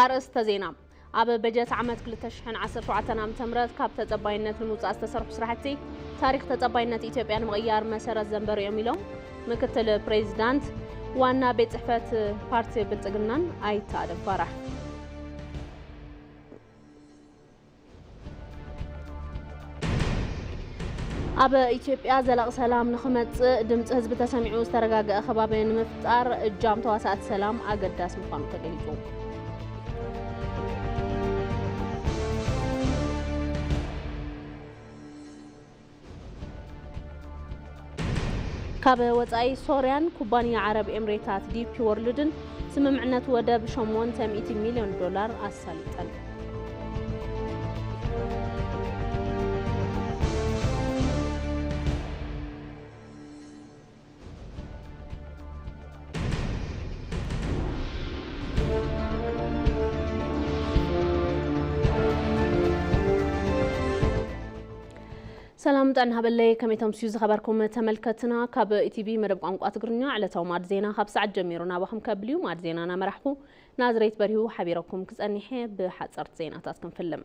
ኣርእስተ ዜና። ኣብ በጀት ዓመት ክልተ ሽሕን ዓሰርተ ሸውዓተን ዓመተ ምህረት ካብ ተጸባይነት ንምውጻእ ዝተሰርሑ ስራሕቲ፣ ታሪኽ ተጸባይነት ኢትዮጵያ ንምቕያር መሰረት ዘንበሩ እዮም ኢሎም ምክትል ፕሬዚዳንት ዋና ቤት ጽሕፈት ፓርቲ ብልጽግናን ኣይተ ኣደም ፋራሕ። ኣብ ኢትዮጵያ ዘላቒ ሰላም ንኽመጽእ ድምጺ ህዝቢ ተሰሚዑ ዝተረጋገአ ከባቢ ንምፍጣር እጃም ተዋሳእቲ ሰላም ኣገዳሲ ምዃኑ ተገሊጹ። ካብ ወጻኢ ሶርያን ኩባንያ ዓረብ ኤምሬታት ዲፒ ወርልድን ስምምዕነት ወደብ ሸሞንተ ሚእቲ ሚልዮን ዶላር ኣሳሊጠን። ሰላም ጥዕና ሃበለይ፣ ከመይ ተምስዩ ዝኸበርኩም ተመልከትና። ካብ ኢቲቪ መደብ ቋንቋ ትግርኛ ዕለታዊ ማዕድ ዜና ካብ ሰዓት ጀሚሩ ናባኹም ከብል እዩ። ማዕድ ዜና እናመራሕኩ ናዝሬት በሪሁ ሓቢረኩም ክጸኒሐ። ብሓጸርቲ ዜናታት ክንፍልም።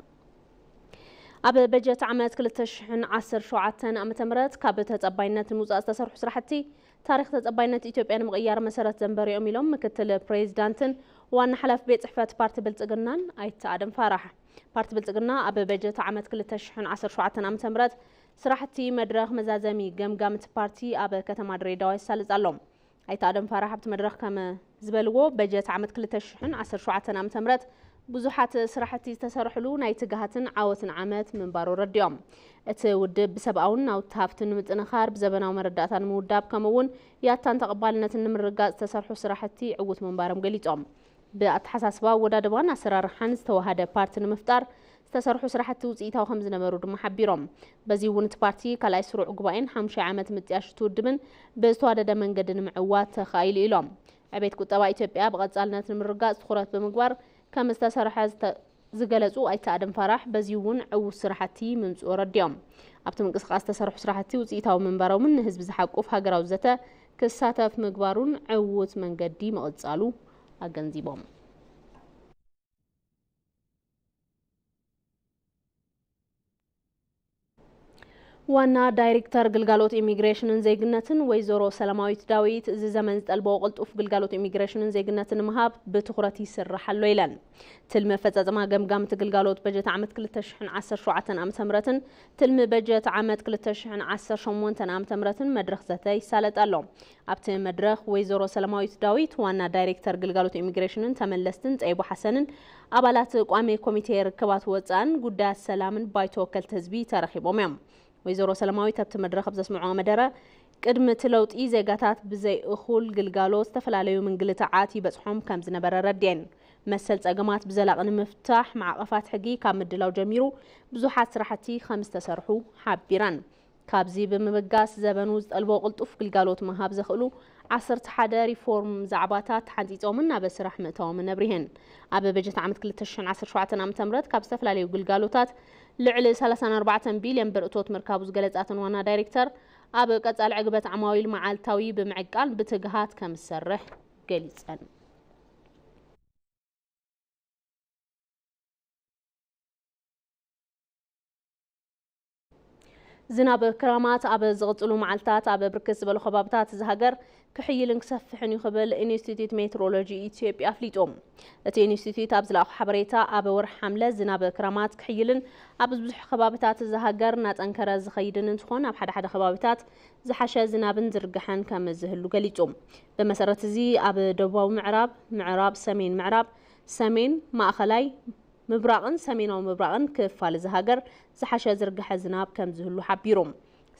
ኣብ በጀት ዓመት ክልተ ሽሕን ዓሰርተ ሸውዓተን ዓመተ ምህረት ካብ ተጸባይነት ንምውጻእ ዝተሰርሑ ስራሕቲ ታሪኽ ተጸባይነት ኢትዮጵያ ንምቕያር መሰረት ዘንበሩ እዮም ኢሎም ምክትል ፕሬዚዳንትን ዋና ሓላፊ ቤት ጽሕፈት ፓርቲ ብልጽግናን ኣይተ ኣደም ፋራሕ። ፓርቲ ብልጽግና ኣብ በጀት ዓመት ክልተ ሽሕን ዓሰርተ ሸውዓተን ዓመተ ምህረት ስራሕቲ መድረኽ መዛዘሚ ገምጋም እቲ ፓርቲ ኣብ ከተማ ድሬዳዋ የሳልጥ ኣሎ። ኣይተ ኣደም ፋራሕ ኣብቲ መድረኽ ከም ዝበልዎ፣ በጀት ዓመት ክልተ ሽሕን ዓሰርተ ሸውዓተን ዓመተ ምህረት ብዙሓት ስራሕቲ ዝተሰርሕሉ ናይ ትግሃትን ዓወትን ዓመት ምንባሩ ኣረዲኦም። እቲ ውድብ ብሰብኣውን ናውቲ ሃፍትን ንምጥንኻር፣ ብዘበናዊ መረዳእታ ንምውዳብ፣ ከምኡ እውን ያታን ተቐባልነትን ንምርግጋጽ ዝተሰርሑ ስራሕቲ ዕዉት ምንባሮም ገሊጾም። ብኣተሓሳስባ፣ ኣወዳድባን ኣሰራርሓን ዝተዋሃደ ፓርቲ ንምፍጣር ዝተሰርሑ ስራሕቲ ውፅኢታዊ ከም ዝነበሩ ድማ ሓቢሮም። በዚ እውን እቲ ፓርቲ ካልኣይ ስሩዕ ጉባኤን ሓሙሻይ ዓመት ምጥያሽ እቲ ውድብን ብዝተዋደደ መንገዲ ንምዕዋት ተኻኢሉ ኢሎም። ዕቤት ቁጠባ ኢትዮጵያ ብቐፃልነት ንምርጋፅ ትኹረት ብምግባር ከም ዝተሰርሐ ዝተ-፣ ዝገለፁ ኣይተ ኣደም ፋራሕ፣ በዚ እውን ዕዉት ስራሕቲ ምምፅኡ ኣረዲኦም። ኣብቲ ምንቅስቃስ ዝተሰርሑ ስራሕቲ ውፅኢታዊ ምንባሮምን ንህዝቢ ዝሓቁፍ ሃገራዊ ዘተ ክሳተፍ ምግባሩን ዕዉት መንገዲ ምቕፃሉ ኣገንዚቦም። ዋና ዳይሬክተር ግልጋሎት ኢሚግሬሽንን ዜግነትን ወይዘሮ ሰላማዊት ዳዊት፣ እዚ ዘመን ዝጠልቦ ቅልጡፍ ግልጋሎት ኢሚግሬሽንን ዜግነትን ንምሃብ ብትኹረት ይስራሕ ኣሎ ኢለን። ትልሚ ኣፈጻጽማ ገምጋም እቲ ግልጋሎት በጀት ዓመት ክልተ ሽሕን ዓሰርተ ሸውዓተን ዓመተ ምህረትን ትልሚ በጀት ዓመት ክልተ ሽሕን ዓሰርተ ሸሞንተን ዓመተ ምህረትን መድረኽ ዘተ ይሳለጥ ኣሎ። ኣብቲ መድረኽ ወይዘሮ ሰላማዊት ዳዊት፣ ዋና ዳይሬክተር ግልጋሎት ኢሚግሬሽንን ተመለስትን ጸይቡ ሓሰንን ኣባላት ቋሚ ኮሚቴ ርክባት ወጻእን ጉዳያት ሰላምን ባይቶ ወከልቲ ህዝቢ ተረኺቦም እዮም። ወይዘሮ ሰላማዊት ኣብቲ መድረኽ ኣብ ዘስምዖ መደረ፣ ቅድሚ እቲ ለውጢ ዜጋታት ብዘይ እኹል ግልጋሎት ዝተፈላለዩ ምንግልታዓት ይበጽሖም ከም ዝነበረ ረድየን። መሰል ጸገማት ብዘላቒ ንምፍታሕ ማዕቐፋት ሕጊ ካብ ምድላው ጀሚሩ ብዙሓት ስራሕቲ ከም ዝተሰርሑ ሓቢረን። ካብዚ ብምብጋስ፣ ዘበኑ ዝጠልቦ ቅልጡፍ ግልጋሎት ምሃብ ዘኽእሉ ዓሰርተ ሓደ ሪፎርም ዛዕባታት ተሓንጺጾምን ናብ ስራሕ ምእታዎምን ኣብሪህን። ኣብ በጀት ዓመት ክልተ ሽሕን ዓሰርተ ሸውዓተን ዓመተ ምህረት ካብ ዝተፈላለዩ ግልጋሎታት ልዕሊ ሰላሳን ኣርባዕተን ቢልዮን ብር እቶት ምርካቡ ዝገለጻ እተን ዋና ዳይሬክተር፣ ኣብ ቀጻሊ ዕግበት ዓማዊል መዓልታዊ ብምዕቃን ብትግሃት ከም ዝሰርሕ ገሊጸን። ዝናብ ክራማት ኣብ ዝቕጽሉ መዓልታት ኣብ ብርክት ዝበሉ ከባብታት እዚ ሃገር ክሕይልን ክሰፍሕን እዩ ክብል ኢንስቲትዩት ሜትሮሎጂ ኢትዮጵያ ኣፍሊጡ። እቲ ኢንስቲትዩት ኣብ ዝለኣኾ ሓበሬታ፣ ኣብ ወርሒ ሓምለ ዝናብ ክራማት ክሕይልን ኣብ ብዙሕ ከባብታት እዚ ሃገር እናጠንከረ ዝኸይድን እንትኾን፣ ኣብ ሓደ ሓደ ከባብታት ዝሓሸ ዝናብን ዝርግሐን ከም ዝህሉ ገሊጹ። ብመሰረት እዚ፣ ኣብ ደቡባዊ ምዕራብ፣ ምዕራብ፣ ሰሜን ምዕራብ፣ ሰሜን፣ ማእኸላይ፣ ምብራቕን ሰሜናዊ ምብራቕን ክፋል እዚ ሃገር ዝሓሸ ዝርግሐ ዝናብ ከም ዝህሉ ሓቢሩ።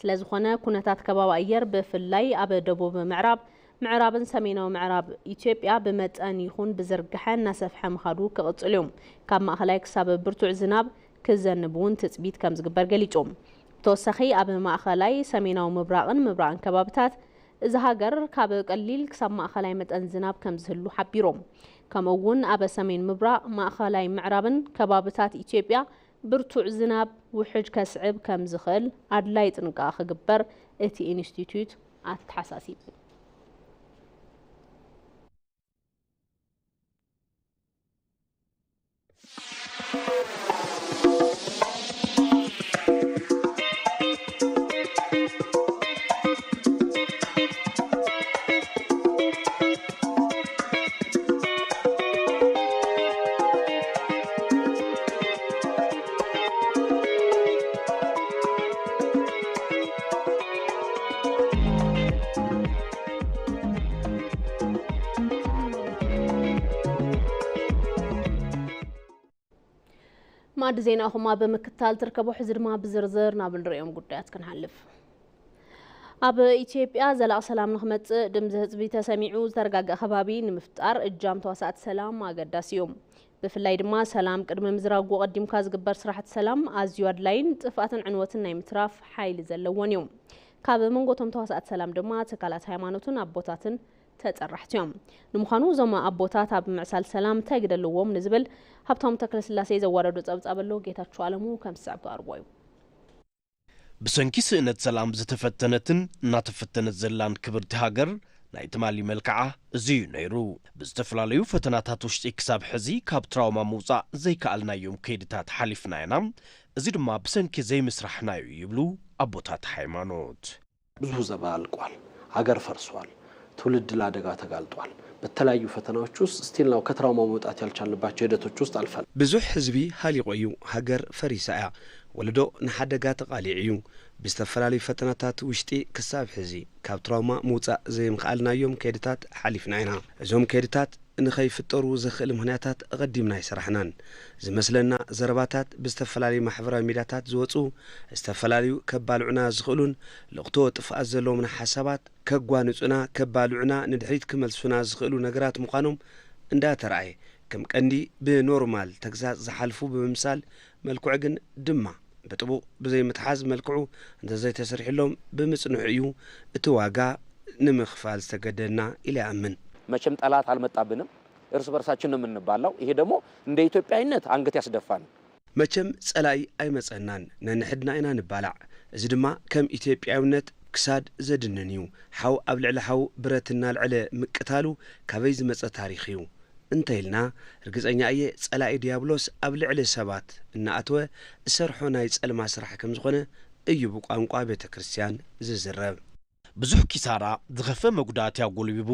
ስለ ዝኾነ፣ ኩነታት ከባቢ ኣየር ብፍላይ ኣብ ደቡብ ምዕራብ፣ ምዕራብን ሰሜናዊ ምዕራብ ኢትዮጵያ ብመጠን ይኹን ብዝርግሐ እናሰፍሐ ምኻዱ ክቕጽል እዩ። ካብ ማእኸላይ ክሳብ ብርቱዕ ዝናብ ክዘንብ እውን ትጽቢት ከም ዝግበር ገሊጹ። ብተወሳኺ፣ ኣብ ማእኸላይ፣ ሰሜናዊ ምብራቕን ምብራቕን ከባብታት እዚ ሃገር ካብ ቀሊል ክሳብ ማእኸላይ መጠን ዝናብ ከም ዝህሉ ሓቢሮም። ከምኡ እውን ኣብ ሰሜን ምብራቕ፣ ማእኸላይ ምዕራብን ከባብታት ኢትዮጵያ ብርቱዕ ዝናብ ውሕጅ ከስዕብ ከም ዝኽእል ኣድላዪ ጥንቃቐ ክግበር እቲ ኢንስቲትዩት ኣተሓሳሲቡ። ማዕዲ ዜናኹም ኣብ ምክታል ትርከቡ። ሕዚ ድማ ብዝርዝር ናብ እንርእዮም ጉዳያት ክንሓልፍ። ኣብ ኢትዮጵያ ዘላቒ ሰላም ንኽመጽእ ድምፂ ህዝቢ ተሰሚዑ ዝተረጋገ ከባቢ ንምፍጣር እጃም ተዋሳእቲ ሰላም ኣገዳሲ እዩ። ብፍላይ ድማ ሰላም ቅድሚ ምዝራጉ ቀዲምካ ዝግበር ስራሕቲ ሰላም ኣዝዩ ኣድላይን ጥፍኣትን ዕንወትን ናይ ምትራፍ ሓይሊ ዘለዎን እዩ። ካብ መንጎቶም ተዋሳእቲ ሰላም ድማ ትካላት ሃይማኖትን ኣቦታትን ተጸራሕቲ እዮም። ንምዃኑ እዞም ኣቦታት ኣብ ምዕሳል ሰላም እንታይ ግደ ኣለዎም ንዝብል ሃብታሙ ተክለስላሴ ዘዋረዶ ጸብጻብ ኣሎ። ጌታቸው ኣለሙ ከም ዝስዕብ ክቐርቦ እዩ። ብሰንኪ ስእነት ሰላም ዝተፈተነትን እናተፈተነት ዘላን ክብርቲ ሃገር ናይ ትማሊ መልክዓ እዚ እዩ ነይሩ። ብዝተፈላለዩ ፈተናታት ውሽጢ ክሳብ ሕዚ ካብ ትራውማ ምውጻእ ዘይከኣልናዮም ከይድታት ሓሊፍና ኢና። እዚ ድማ ብሰንኪ ዘይምስራሕና እዩ ይብሉ ኣቦታት ሃይማኖት። ብዙ ዘባ አልቋል። ሀገር ፈርሷል። ትውልድ ለአደጋ ተጋልጧል። በተለያዩ ፈተናዎች ውስጥ ስቲል ናው ከትራውማ መውጣት ያልቻልንባቸው ሂደቶች ውስጥ አልፈናል። ብዙሕ ህዝቢ ሃሊቑ እዩ። ሃገር ፈሪሳ እያ። ወለዶ ንሓደጋ ተቓሊዑ እዩ። ብዝተፈላለዩ ፈተናታት ውሽጢ ክሳብ ሕዚ ካብ ትራውማ ምውጻእ ዘይምኽኣልናዮም ከይድታት ሓሊፍና ኢና። እዞም ከይድታት ንኸይፍጠሩ ዘኽእል ምኽንያታት ኣቐዲምና ኣይሰራሕናን። ዝመስለና ዘረባታት ብዝተፈላለዩ ማሕበራዊ ሚድያታት ዝወጹ፣ ዝተፈላለዩ ከባልዑና ዝኽእሉን ልቕቶ ጥፍኣት ዘለዎምን ሓሳባት ከጓንጹና፣ ከባልዑና፣ ንድሕሪት ክመልሱና ዝኽእሉ ነገራት ምዃኖም እንዳተራእየ፣ ከም ቀንዲ ብኖርማል ተግሳጽ ዝሓልፉ ብምምሳል፣ መልክዑ ግን ድማ ብጥቡቕ ብዘይምትሓዝ መልክዑ እንተዘይተሰሪሕሎም ብምጽንሑ እዩ እቲ ዋጋ ንምኽፋል ዝተገደድና ኢለ ይኣምን። መቸም ጠላት አልመጣብንም፣ እርስ በርሳችን ነው የምንባላው። ይሄ ደግሞ እንደ ኢትዮጵያዊነት አንገት ያስደፋን። መቸም ጸላኢ ኣይመጸናን፣ ነንሕድና ኢና ንባላዕ። እዚ ድማ ከም ኢትዮጵያዊነት ክሳድ ዘድንን እዩ። ሓው ኣብ ልዕሊ ሓው ብረት እናልዐለ ምቅታሉ ካበይ ዝመጸ ታሪኽ እዩ? እንተ ኢልና፣ ርግጸኛ እየ ጸላኢ ዲያብሎስ ኣብ ልዕሊ ሰባት እናኣተወ እሰርሖ ናይ ጸልማ ስራሕ ከም ዝኾነ እዩ ብቋንቋ ቤተ ክርስቲያን ዝዝረብ። ብዙሕ ኪሳራ፣ ዝኸፈ መጉዳእቲ ኣጎልቢቡ፣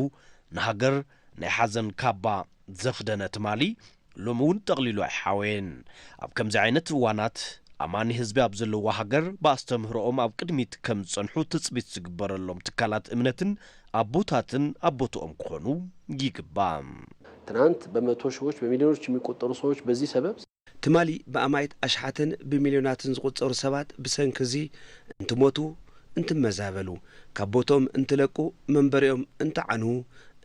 ንሃገር ናይ ሓዘን ካባ ዘኽደነ ትማሊ፣ ሎሚ እውን ጠቕሊሉ ኣይሓወየን። ኣብ ከምዚ ዓይነት እዋናት፣ ኣማኒ ህዝቢ ኣብ ዘለዋ ሃገር፣ ብኣስተምህሮኦም ኣብ ቅድሚት ከም ዝጸንሑ ትጽቢት ዝግበረሎም ትካላት እምነትን ኣቦታትን ኣብ ቦትኦም ክኾኑ ይግባእ። ትናንት በመቶ ሺዎች፣ በሚሊዮኖች የሚቆጠሩ ሰዎች በዚህ ሰበብ ትማሊ ብኣማኢት ኣሽሓትን ብሚልዮናትን ዝቑጸሩ ሰባት ብሰንኪ እዚ እንትሞቱ፣ እንትመዛበሉ፣ ካብ ቦትኦም እንትለቁ፣ መንበሪኦም እንትዓንዉ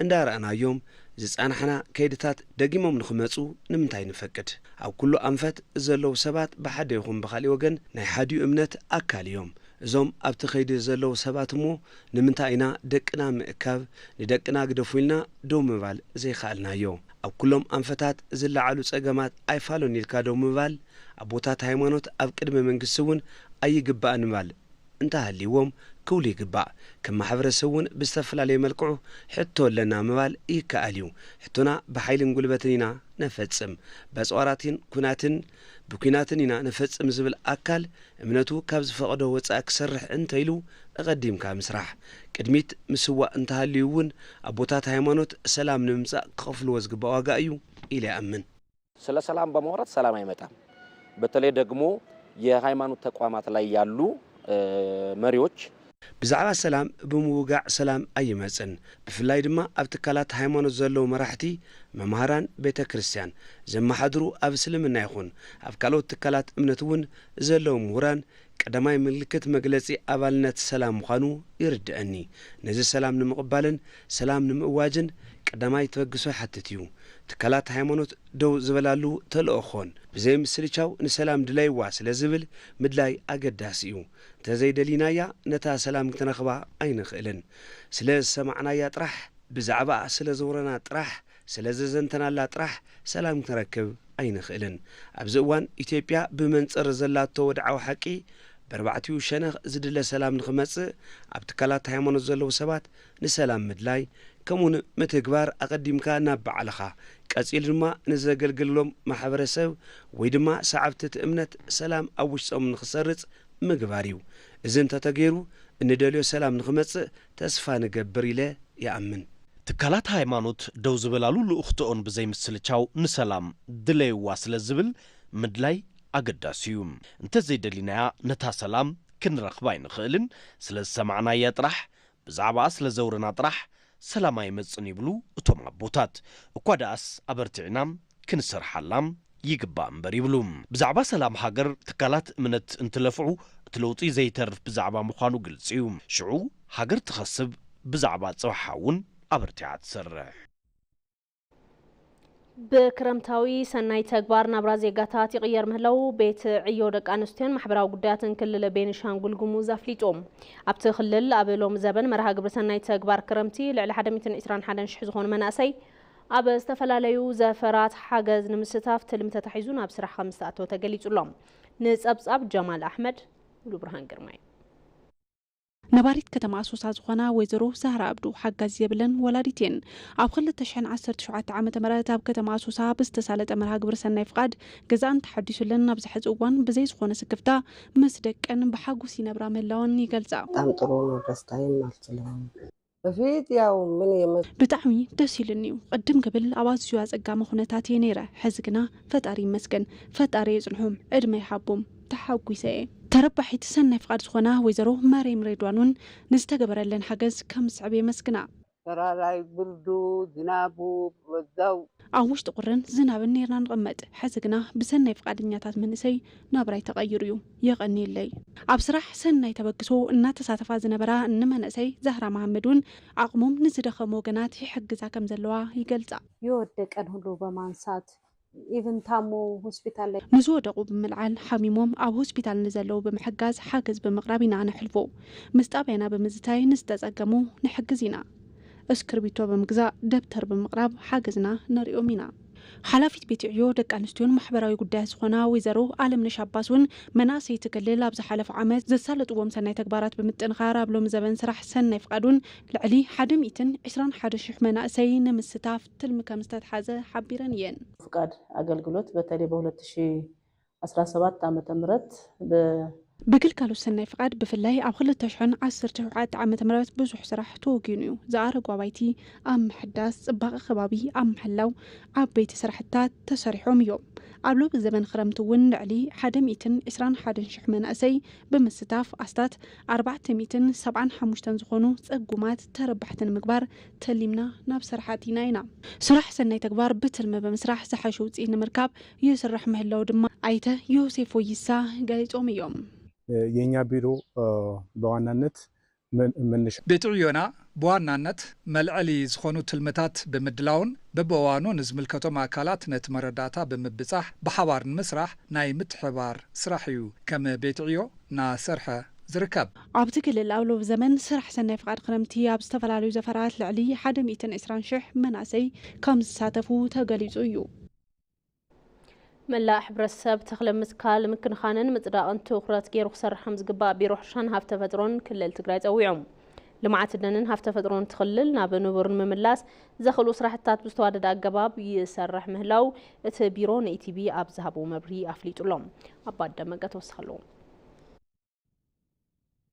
እንዳረኣናዮም ዝጸናሕና ከይድታት ደጊሞም ንኽመጹ ንምንታይ ንፈቅድ? ኣብ ኩሉ ኣንፈት ዘለዉ ሰባት ብሓደ ይኹን ብኻልእ ወገን ናይ ሓዲኡ እምነት ኣካል እዮም። እዞም ኣብቲ ከይዲ ዘለዉ ሰባት እሞ ንምንታይ ኢና ደቅና ምእካብ፣ ንደቅና ግደፉ ኢልና ደው ምባል ዘይከኣልናዮ? ኣብ ኩሎም ኣንፈታት ዝለዓሉ ጸገማት ኣይፋሉን ኢልካ ደው ምባል፣ ኣቦታት ሃይማኖት ኣብ ቅድሚ መንግስቲ እውን ኣይግባእን ምባል እንተሃልይዎም ክብሉ ይግባእ። ከም ማሕበረሰብ እውን ብዝተፈላለየ መልክዑ ሕቶ ኣለና ምባል ይከኣል እዩ። ሕቶና ብሓይልን ጉልበትን ኢና ነፈጽም። በጽዋራትን ኩናትን ብኲናትን ኢና ነፈጽም ዝብል ኣካል እምነቱ ካብ ዝፈቕዶ ወጻኢ ክሰርሕ እንተኢሉ፣ ኣቐዲምካ ምስራሕ፣ ቅድሚት ምስዋእ እንተሃልዩ እውን፣ ኣቦታት ሃይማኖት ሰላም ንምምጻእ ክኸፍልዎ ዝግባእ ዋጋ እዩ ኢለ ይኣምን። ስለ ሰላም በማውራት ሰላም አይመጣም። በተለይ ደግሞ የሃይማኖት ተቋማት ላይ ያሉ፣ እ፣ መሪዎች ብዛዕባ ሰላም ብምውጋዕ ሰላም ኣይመጽን። ብፍላይ ድማ ኣብ ትካላት ሃይማኖት ዘለዉ መራሕቲ፣ መምሃራን ቤተ ክርስቲያን፣ ዘመሓድሩ ኣብ እስልምና ይኹን ኣብ ካልኦት ትካላት እምነት እውን ዘለዉ ምሁራን፣ ቀዳማይ ምልክት መግለጺ ኣባልነት ሰላም ምዃኑ ይርድኣኒ። ነዚ ሰላም ንምቕባልን ሰላም ንምእዋጅን ቀዳማይ ተበግሶ ይሓትት እዩ። ትካላት ሃይማኖት ደው ዝበላሉ ተልእኾን ብዘይ ምስልቻው ንሰላም ድለይዋ ስለ ዝብል ምድላይ ኣገዳሲ እዩ። እንተዘይደሊናያ ነታ ሰላም ክንረኽባ ኣይንኽእልን። ስለ ዝሰማዕናያ ጥራሕ፣ ብዛዕባኣ ስለ ዘውረና ጥራሕ፣ ስለ ዘዘንተናላ ጥራሕ ሰላም ክንረክብ ኣይንኽእልን። ኣብዚ እዋን ኢትዮጵያ ብመንጽር ዘላቶ ወድዓዊ ሓቂ ብኣርባዕቲኡ ሸነኽ ዝድለ ሰላም ንኽመጽእ ኣብ ትካላት ሃይማኖት ዘለዉ ሰባት ንሰላም ምድላይ፣ ከምኡውን ምትግባር ኣቐዲምካ ናብ ባዕልኻ፣ ቀጺሉ ድማ ንዘገልግሎም ማሕበረሰብ ወይ ድማ ሰዓብቲ እቲ እምነት ሰላም ኣብ ውሽጦም ንኽሰርጽ ምግባር እዩ። እዚ እንተተገይሩ፣ እንደልዮ ሰላም ንኽመጽእ ተስፋ ንገብር ኢለ ይኣምን። ትካላት ሃይማኖት ደው ዝበላሉ ልኡኽትኦን ብዘይምስልቻው ንሰላም ድለይዋ ስለ ዝብል ምድላይ ኣገዳሲ እዩ። እንተዘይደሊናያ ነታ ሰላም ክንረኽባ ኣይንኽእልን። ስለ ዝሰማዕናያ ጥራሕ፣ ብዛዕባኣ ስለ ዘውረና ጥራሕ ሰላም ኣይመጽን ይብሉ እቶም ኣቦታት። እኳ ደኣስ ኣበርቲዕና ክንሰርሓላ ይግባእ እምበር ይብሉ። ብዛዕባ ሰላም ሃገር ትካላት እምነት እንትለፍዑ እቲ ለውጢ ዘይተርፍ ብዛዕባ ምዃኑ ግልጺ እዩ። ሽዑ ሃገር ትኸስብ ብዛዕባ ጽባሓ እውን ኣበርቲዓ ትሰርሕ። ብክረምታዊ ሰናይ ተግባር ናብራ ዜጋታት ይቕየር ምህላው ቤት ዕዮ ደቂ ኣንስትዮን ማሕበራዊ ጉዳያትን ክልል ቤኒሻንጉል ጉሙዝ ኣፍሊጡ። ኣብቲ ክልል ኣብ ሎሚ ዘበን መርሃ ግብሪ ሰናይ ተግባር ክረምቲ ልዕሊ ሓደ ሚእትን ዕስራን ሓደን ሽሕ ዝኾኑ መናእሰይ ኣብ ዝተፈላለዩ ዘፈራት ሓገዝ ንምስታፍ ትልሚ ተታሒዙ ናብ ስራሕ ከም ዝተኣተወ ተገሊጹ ኣሎ። ንጸብጻብ ጀማል ኣሕመድ፣ ሙሉ ብርሃን ግርማይ። ነባሪት ከተማ ኣሶሳ ዝኾና ወይዘሮ ዛህራ ኣብዱ ሓጋዚ የብለን ወላዲት እየን። ኣብ ክልተ ሽሕን ዓሰርተ ሸውዓተ ዓመተ ምህረት ኣብ ከተማ ኣሶሳ ብዝተሳለጠ መርሃ ግብሪ ሰናይ ፍቓድ ገዛኣን ተሓዲሱለን ናብ ዝሐዚ እዋን ብዘይ ዝኾነ ስክፍታ ምስ ደቀን ብሓጎስ ይነብራ ምህላወን ይገልጻ። በጣም ጥሩ ነው፣ ደስታዬም አልችለውም። በፊት ያው ምን የመስ ብጣዕሚ ደስ ኢሉኒ እዩ። ቅድም ክብል ኣብ ኣዝዩ ኣጸጋሚ ኩነታት እየ ነይረ። ሕዚ ግና ፈጣሪ ይመስገን። ፈጣሪ የጽንሖም፣ ዕድመ ይሃቦም። ተሓጒሰ እየ። ተረባሒት ሰናይ ፍቓድ ዝኾና ወይዘሮ መሬም ሬድዋን እውን ንዝተገበረለን ሓገዝ ከም ዝስዕብ የመስግና። ተራራይ ብርዱ ዝናቡ በዛው ኣብ ውሽጢ ቁርን ዝናብን ነይርና ንቕመጥ። ሕዚ ግና ብሰናይ ፍቓደኛታት መንእሰይ ናብራይ ተቐይሩ እዩ። የቐንየለይ። ኣብ ስራሕ ሰናይ ተበግሶ እናተሳተፋ ዝነበራ እኒ መንእሰይ ዛህራ መሃመድ እውን ዓቕሞም ንዝደኸሙ ወገናት ይሕግዛ ከም ዘለዋ ይገልጻ። የወደቀን ሁሉ በማንሳት ኢቭን ታሞ ሆስፒታል ላይ ንዝወደቑ ብምልዓል፣ ሓሚሞም ኣብ ሆስፒታል ንዘለዉ ብምሕጋዝ ሓገዝ ብምቕራብ ኢና ነሕልፎ። ምስ ጣብያና ብምዝታይ ንዝተጸገሙ ንሕግዝ ኢና። እስክርቢቶ ብምግዛእ፣ ደብተር ብምቕራብ ሓገዝና ነሪኦም ኢና። ሓላፊት ቤት ዕዮ ደቂ ኣንስትዮን ማሕበራዊ ጉዳያት ዝኾና ወይዘሮ ኣለምነሽ ኣባስ እውን መናእሰይ እቲ ክልል ኣብ ዝሓለፈ ዓመት ዘሳለጥዎም ሰናይ ተግባራት ብምጥንኻር ኣብ ሎሚ ዘበን ስራሕ ሰናይ ፍቓድ እውን ልዕሊ ሓደ ሚእትን ዕስራን ሓደ ሽሕ መናእሰይ ንምስታፍ ትልሚ ከም ዝተትሓዘ ሓቢረን እየን። ፍቃድ ኣገልግሎት በተለይ በሁለት ሺ ኣስራ ሰባት ዓመተ ምህረት ብግልጋሎት ሰናይ ፍቓድ ብፍላይ ኣብ ክልተ ሽሕን ዓሰርተ ሸውዓተ ዓመተ ምህረት ብዙሕ ስራሕ ተወጊኑ እዩ። ዝኣረጉ ኣባይቲ ኣብ ምሕዳስ፣ ጽባቐ ከባቢ ኣብ ምሕላው ዓበይቲ ስራሕታት ተሰሪሖም እዮም። ኣብ ሎሚ ዘበን ክረምቲ እውን ልዕሊ ሓደ ሚእትን ዕስራን ሓደን ሽሕ መናእሰይ ብምስታፍ ኣስታት ኣርባዕተ ሚእትን ሰብዓን ሓሙሽተን ዝኾኑ ጸጉማት ተረባሕቲ ንምግባር ተሊምና ናብ ስራሕ ኣቲና ኢና። ስራሕ ሰናይ ተግባር ብትልሚ ብምስራሕ ዝሓሸ ውፅኢት ንምርካብ ይስራሕ ምህላው ድማ ኣይተ ዮሴፍ ወይሳ ገሊፆም እዮም። የኛ ቢሮ በዋናነት መነሻ ቤት ዕዮና ብዋናነት መልዐሊ ዝኾኑ ትልምታት ብምድላውን በብእዋኑ ንዝምልከቶም ኣካላት ነቲ መረዳእታ ብምብጻሕ ብሓባር ንምስራሕ ናይ ምትሕባር ስራሕ እዩ። ከም ቤት ዕዮ እናሰርሐ ዝርከብ። ኣብቲ ክልል ኣብ ሎብ ዘመን ስራሕ ሰናይ ፍቓድ ክረምቲ ኣብ ዝተፈላለዩ ዘፈራት ልዕሊ ሓደ ሚእትን ዕስራን ሽሕ መናእሰይ ከም ዝሳተፉ ተገሊጹ እዩ። መላእ ሕብረተሰብ ተኽለ ምትካል፣ ምክንኻንን ምፅዳቕን ትኹረት ገይሩ ክሰርሕ ከም ዝግባእ ቢሮ ሕርሻን ሃፍቲ ተፈጥሮን ክልል ትግራይ ፀዊዑ። ልምዓት ደንን ሃፍቲ ተፈጥሮን እቲ ክልል ናብ ንቡር ንምምላስ ዘኽእሉ ስራሕትታት ብዝተዋደደ ኣገባብ ይሰርሕ ምህላው እቲ ቢሮ ንኢቲቪ ኣብ ዝሃቦ መብርሂ ኣፍሊጡ ኣሎ። ኣባደመቀ ተወሰኸሉ።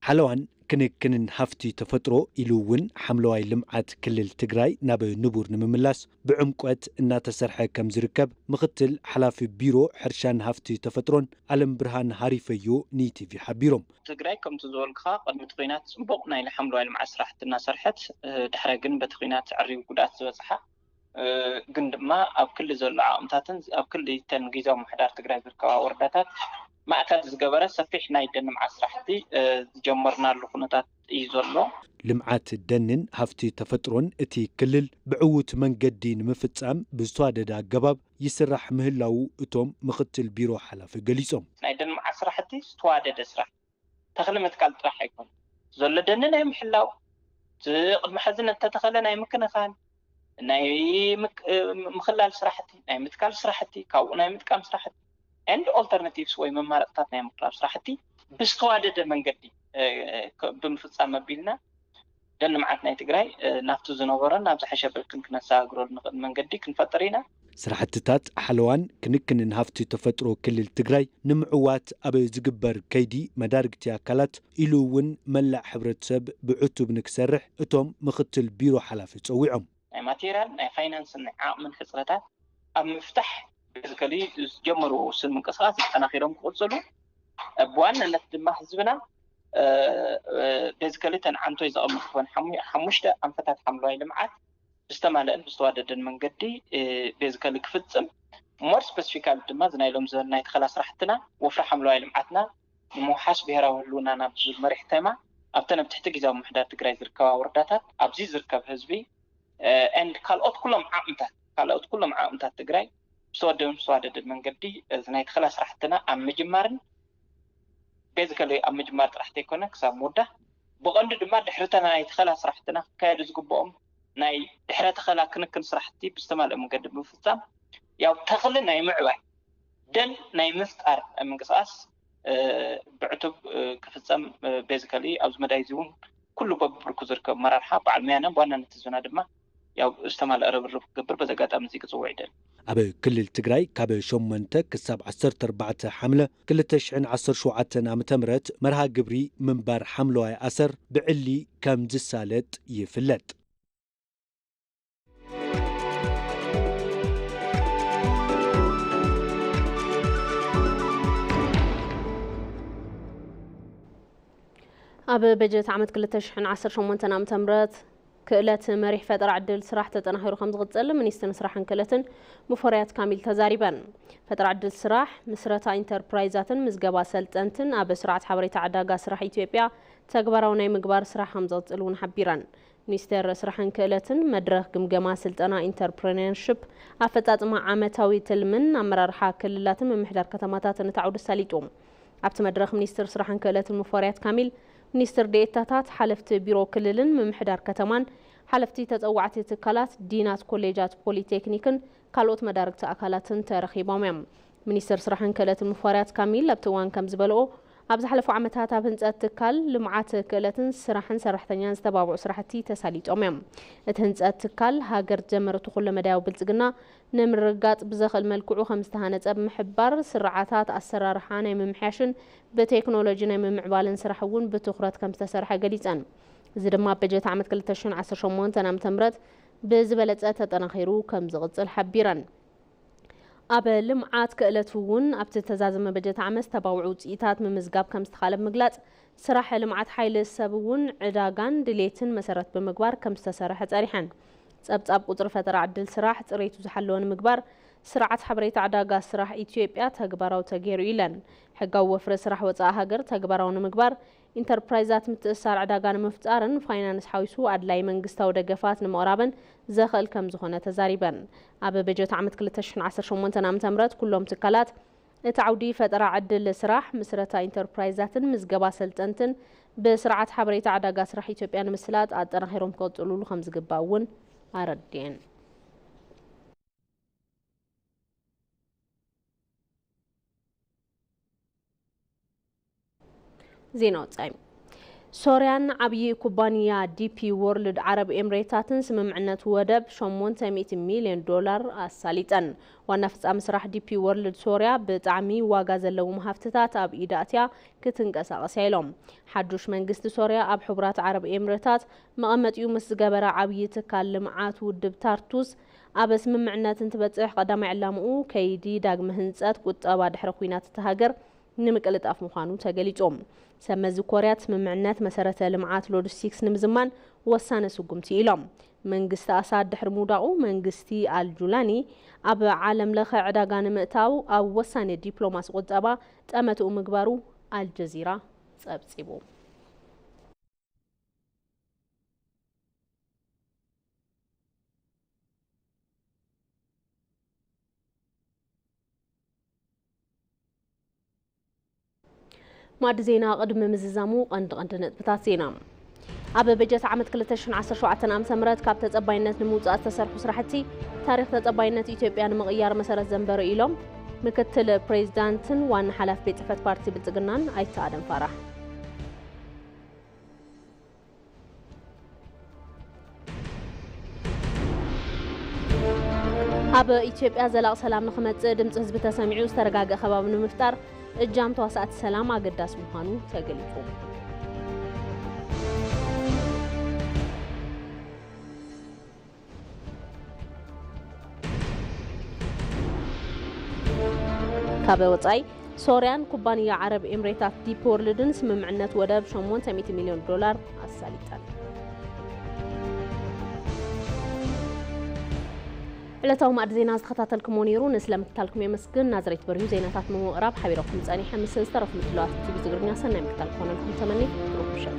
ሓለዋን ክንክንን ሃፍቲ ተፈጥሮ ኢሉ እውን ሓምለዋይ ልምዓት ክልል ትግራይ ናብ ንቡር ንምምላስ ብዕምቆት እናተሰርሐ ከም ዝርከብ ምኽትል ሓላፊ ቢሮ ሕርሻን ሃፍቲ ተፈጥሮን ኣለምብርሃን ሃሪፈዮ ንኢቲቪ ሓቢሮም። ትግራይ ከምቲ ዝበልኩኻ ቅድሚ እቲ ኲናት ፅቡቕ ናይ ሓምለዋይ ልምዓት ስራሕቲ እናሰርሐት ድሕረ ግን በቲ ኲናት ኣዕሪቡ ጉድኣት ዝበፅሓ ግን ድማ ኣብ ክሊ ዘሎ ዓቕምታትን ኣብ ክሊ ተን ግዝያዊ ምምሕዳር ትግራይ ዝርከባ ወረዳታት ማእከል ዝገበረ ሰፊሕ ናይ ደን ልምዓት ስራሕቲ ዝጀመርናሉ ኩነታት እዩ ዘሎ። ልምዓት ደንን ሃፍቲ ተፈጥሮን እቲ ክልል ብዕዉት መንገዲ ንምፍፃም ብዝተዋደደ ኣገባብ ይስራሕ ምህላዉ እቶም ምኽትል ቢሮ ሓላፊ ገሊፆም። ናይ ደን ልምዓት ስራሕቲ ዝተዋደደ ስራሕ ተኽሊ ምትካል ጥራሕ ኣይኮነን። ዘሎ ደኒ ናይ ምሕላው፣ እቲ ቅድሚ ሕዚ እንተተኸለ ናይ ምክንኻን፣ ናይ ምክ- ምኽላል ስራሕቲ፣ ናይ ምትካል ስራሕቲ፣ ካብኡ ናይ ምጥቃም ስራሕቲ and alternatives ወይ መማረፅታት ናይ ምቅራብ ስራሕቲ ብዝተዋደደ መንገዲ እ፣ ክ- ብምፍፃም ኣቢልና ደን ልምዓት ናይ ትግራይ እ፣ ናብቲ ዝነበሮን ናብ ዝሓሸ ብርክን ክነሰጋግረሉ ንኽእል መንገዲ ክንፈጥር ኢና። ስራሕትታት ሓለዋን ክንክንን ሃፍቲ ተፈጥሮ ክልል ትግራይ ንምዕዋት ኣብ ዝግበር ከይዲ መዳርግቲ ኣካላት ኢሉ እውን መላእ ሕብረተሰብ ብዕቱብ ንክሰርሕ እቶም ምክትል ቢሮ ሓላፊ ፀዊዖም። ናይ ማቴሪያል፣ ናይ ፋይናንስን ናይ ዓቕምን ሕፅረታት ኣብ ምፍታሕ ቤዚካሊ ዝጀመሩ ውስን ምንቅስቃስ ኣጠናኺሮም ክቕፅሉ፣ ብዋናነት ድማ ህዝብና ቤዚካሊ ተን ዓንቶይ ዘቐመጥኩወን ሓሙ- ሓሙሽተ ኣንፈታት ሓምለዋይ ልምዓት ብዝተማለአን ብዝተዋደደን መንገዲ ቤዚካሊ ክፍፅም፣ ሞር ስፐሲፊካሊ ድማ እዚ ናይ ሎም ዝበል ናይ ተኸላ ስራሕትና ወፍሪ ሓምለዋይ ልምዓትና ንምውሓስ ብሄራዊ ህልውና ናብ ዝብል መሪሕ ቴማ ኣብተን ኣብ ትሕቲ ግዜያዊ ምምሕዳር ትግራይ ዝርከባ ወረዳታት ኣብዚ ዝርከብ ህዝቢ ኤንድ ካልኦት ኩሎም ዓቕምታት ካልኦት ኩሎም ዓቕምታት ትግራይ ብዝተወደበን ብዝተዋደደን መንገዲ እዚ ናይ ተኸላ ስራሕትና ኣብ ምጅማርን ቤዚካሊ ኣብ ምጅማር ጥራሕ ተይኮነ ክሳብ ምውዳእ ብቐንዱ ድማ ድሕሪ ተና ናይ ተኸላ ስራሕትና ክካየዱ ዝግብኦም ናይ ድሕረ ተኸላ ክንክን ስራሕቲ ብዝተማልአ መንገዲ ብምፍፃም ያው ተኽሊ ናይ ምዕባይ ደን ናይ ምፍጣር ምንቅስቃስ ብዕቱብ ክፍፀም ቤዚካሊ ኣብዚ መዳይ እዚ እውን ኩሉ በብብርኩ ዝርከብ ኣመራርሓ በዓል ሙያና ብዋናነት ህዝብና ድማ ያው ዝተማልአ ርብርብ ክገብር በዚ ኣጋጣሚ እዚ ክፅውዕ ይደል። ኣብ ክልል ትግራይ ካብ ሸሞንተ ክሳብ ዓሰርተ ኣርባዕተ ሓምለ ክልተ ሽሕን ዓሰርተ ሸውዓተን ዓመተ ምህረት መርሃ ግብሪ ምንባር ሓምለዋይ ኣሰር ብዕሊ ከም ዝሳለጥ ይፍለጥ። ኣብ በጀት ዓመት ክልተ ሽሕን ዓሰርተ ሸሞንተን ዓመተ ምህረት ክእለት መሪሕ ፈጠራ ዕድል ስራሕ ተጠናኺሩ ከም ዝቕፅል ሚኒስትርን ስራሕን ክእለትን ሙፈሪያት ካሚል ተዛሪበን። ፈጠራ ዕድል ስራሕ፣ ምስረታ ኢንተርፕራይዛትን ምዝገባ ሰልጠንትን ኣብ ስርዓት ሓበሬታ ዕዳጋ ስራሕ ኢትዮጵያ ተግባራዊ ናይ ምግባር ስራሕ ከም ዝቕፅል እውን ሓቢረን። ሚኒስቴር ስራሕን ክእለትን መድረኽ ግምገማ ስልጠና ኢንተርፕረነርሽፕ ኣፈፃፅማ ዓመታዊ ትልምን ኣመራርሓ ክልላትን ምምሕዳር ከተማታትን እቲ ዓውዲ ኣሳሊጡ። ኣብቲ መድረኽ ሚኒስትር ስራሕን ክእለትን ሙፈሪያት ካሚል፣ ሚኒስትር ዴኤታታት፣ ሓለፍቲ ቢሮ ክልልን ምምሕዳር ከተማን፣ ሓለፍቲ ተፀዋዕቲ ትካላት፣ ዲናት ኮሌጃት ፖሊቴክኒክን ካልኦት መዳርግቲ ኣካላትን ተረኺቦም እዮም። ሚኒስትር ስራሕን ክእለትን ሙፈሪያት ካሚል ኣብቲ እዋን ከም ዝበልኦ፣ ኣብ ዝሓለፉ ዓመታት ኣብ ህንፀት ትካል ልምዓት ክእለትን ስራሕን ሰራሕተኛን ዝተባብዑ ስራሕቲ ተሳሊጦም እዮም። እቲ ህንፀት ትካል ሃገር ዝጀመረቶ ኩለመዳያዊ ብልፅግና ንምርግጋፅ ብዘኽእል መልክዑ ከም ዝተሃነፀ ብምሕባር፣ ስርዓታት ኣሰራርሓ ናይ ምምሕያሽን ብቴክኖሎጂ ናይ ምምዕባልን ስራሕ እውን ብትኹረት ከም ዝተሰርሐ ገሊፀን። እዚ ድማ ኣብ በጀት ዓመት ክልተ ሽሕን ዓሰርተ ሸሞንተን ዓመተ ምህረት ብዝበለፀ ተጠናኺሩ ከም ዝቕፅል ሓቢረን። ኣብ ልምዓት ክእለት እውን ኣብቲ ዝተዛዘመ በጀት ዓመት ዝተባብዑ ውፅኢታት ምምዝጋብ ከም ዝተኻለ ብምግላፅ፣ ስራሕ ልምዓት ሓይሊ ሰብ እውን ዕዳጋን ድሌትን መሰረት ብምግባር ከም ዝተሰርሐ ፀሪሐን። ፀብፃብ ቁፅሪ ፈጠራ ዕድል ስራሕ ፅሬቱ ዝሓለወ ንምግባር ስርዓት ሓበሬታ ዕዳጋ ስራሕ ኢትዮጵያ ተግባራዊ ተገይሩ ኢለን። ሕጋዊ ወፍሪ ስራሕ ወፃኢ ሃገር ተግባራዊ ንምግባር ኢንተርፕራይዛት ምትእስሳር ዕዳጋ ንምፍጣርን ፋይናንስ ሓዊሱ ኣድላይ መንግስታዊ ደገፋት ንምቕራብን ዘኽእል ከም ዝኾነ ተዛሪበን። ኣብ በጀት ዓመት ክልተ ሽሕን ዓሰርተ ሸሞንተን ዓመተ ምህረት ኩሎም ትካላት እቲ ዓውዲ ፈጠራ ዕድል ስራሕ፣ ምስረታ ኢንተርፕራይዛትን ምዝገባ ሰልጠንትን ብስርዓት ሓበሬታ ዕዳጋ ስራሕ ኢትዮጵያ ንምስላጥ ኣጠናኺሮም ክቕፅሉሉ ከም ዝግባእ እውን ኣረድኤን። ዜና ወጻኢ። ሶርያን ዓብዪ ኩባንያ ዲፒ ወርልድ ዓረብ ኤምሬታትን ስምምዕነት ወደብ ሸሞንተ ሚእቲ ሚልዮን ዶላር ኣሳሊጠን። ዋና ፍጻሚ ስራሕ ዲፒ ወርልድ ሶርያ ብጣዕሚ ዋጋ ዘለዎም ሃፍትታት ኣብ ኢዳ ኣትያ ክትንቀሳቐስ እያ ኢሎም። ሓዱሽ መንግስቲ ሶርያ ኣብ ሕቡራት ዓረብ ኤምሬታት መቐመጢኡ ምስ ዝገበረ ዓብዪ ትካል ልምዓት ውድብ ታርቱስ ኣብ ስምምዕነት እንትበጽሕ ቀዳማይ ዕላምኡ ከይዲ ዳግመ ህንጸት ቁጠባ ድሕሪ ኲናት እታ ሃገር ንምቅልጣፍ ምዃኑ ተገሊጹ። ሰብ መዚ ኮርያ እቲ ስምምዕነት መሰረተ ልምዓት ሎጂስቲክስ ንምዝማን ወሳኒ ስጉምቲ ኢሎም። መንግስቲ ኣሳድ ድሕሪ ምውዳቑ መንግስቲ ኣልጁላኒ ኣብ ዓለም ለኸ ዕዳጋ ንምእታው ኣብ ወሳኒ ዲፕሎማሲ ቁጠባ ጠመትኡ ምግባሩ ኣልጀዚራ ጸብጺቡ። ማዕዲ ዜና ቅድሚ ምዝዛሙ ቀንዲ ቀንዲ ነጥብታት ዜና። ኣብ በጀት ዓመት ክልተ ሽሕን ዓሰርተ ሸውዓተን ዓመተ ምህረት ካብ ተጸባይነት ንምውጻእ ዝተሰርሑ ስራሕቲ ታሪኽ ተጸባይነት ኢትዮጵያ ንምቕያር መሰረት ዘንበሩ ኢሎም ምክትል ፕሬዚዳንትን ዋና ሓላፊ ቤት ጽሕፈት ፓርቲ ብልጽግናን ኣይተ ኣደም ፋራህ። ኣብ ኢትዮጵያ ዘላቕ ሰላም ንኽመጽእ ድምጺ ህዝቢ ተሰሚዑ ዝተረጋገ ከባቢ ንምፍጣር እጃም ተዋሳእቲ ሰላም ኣገዳሲ ምዃኑ ተገሊጹ። ካብ ወጻኢ፣ ሶርያን ኩባንያ ዓረብ ኤምሬታት ዲፕ ወርልድን ስምምዕነት ወደብ ሸሞንተ ሚእቲ ሚልዮን ዶላር ኣሳሊጠን። ዕለታዊ ማዕዲ ዜና ዝተኸታተልኩሞ ነይሩ። ንስለ ምክታልኩም የመስግን። ናዝሬት በርሁ ዜናታት ብምቕራብ ሓቢረኩም ጸኒሐ። ምስ ዝተረፉ ምድላዋት ቲቪ ትግርኛ ሰናይ ምክታል ክኾነልኩም ተመኒ። ብሩኽ ምሸት።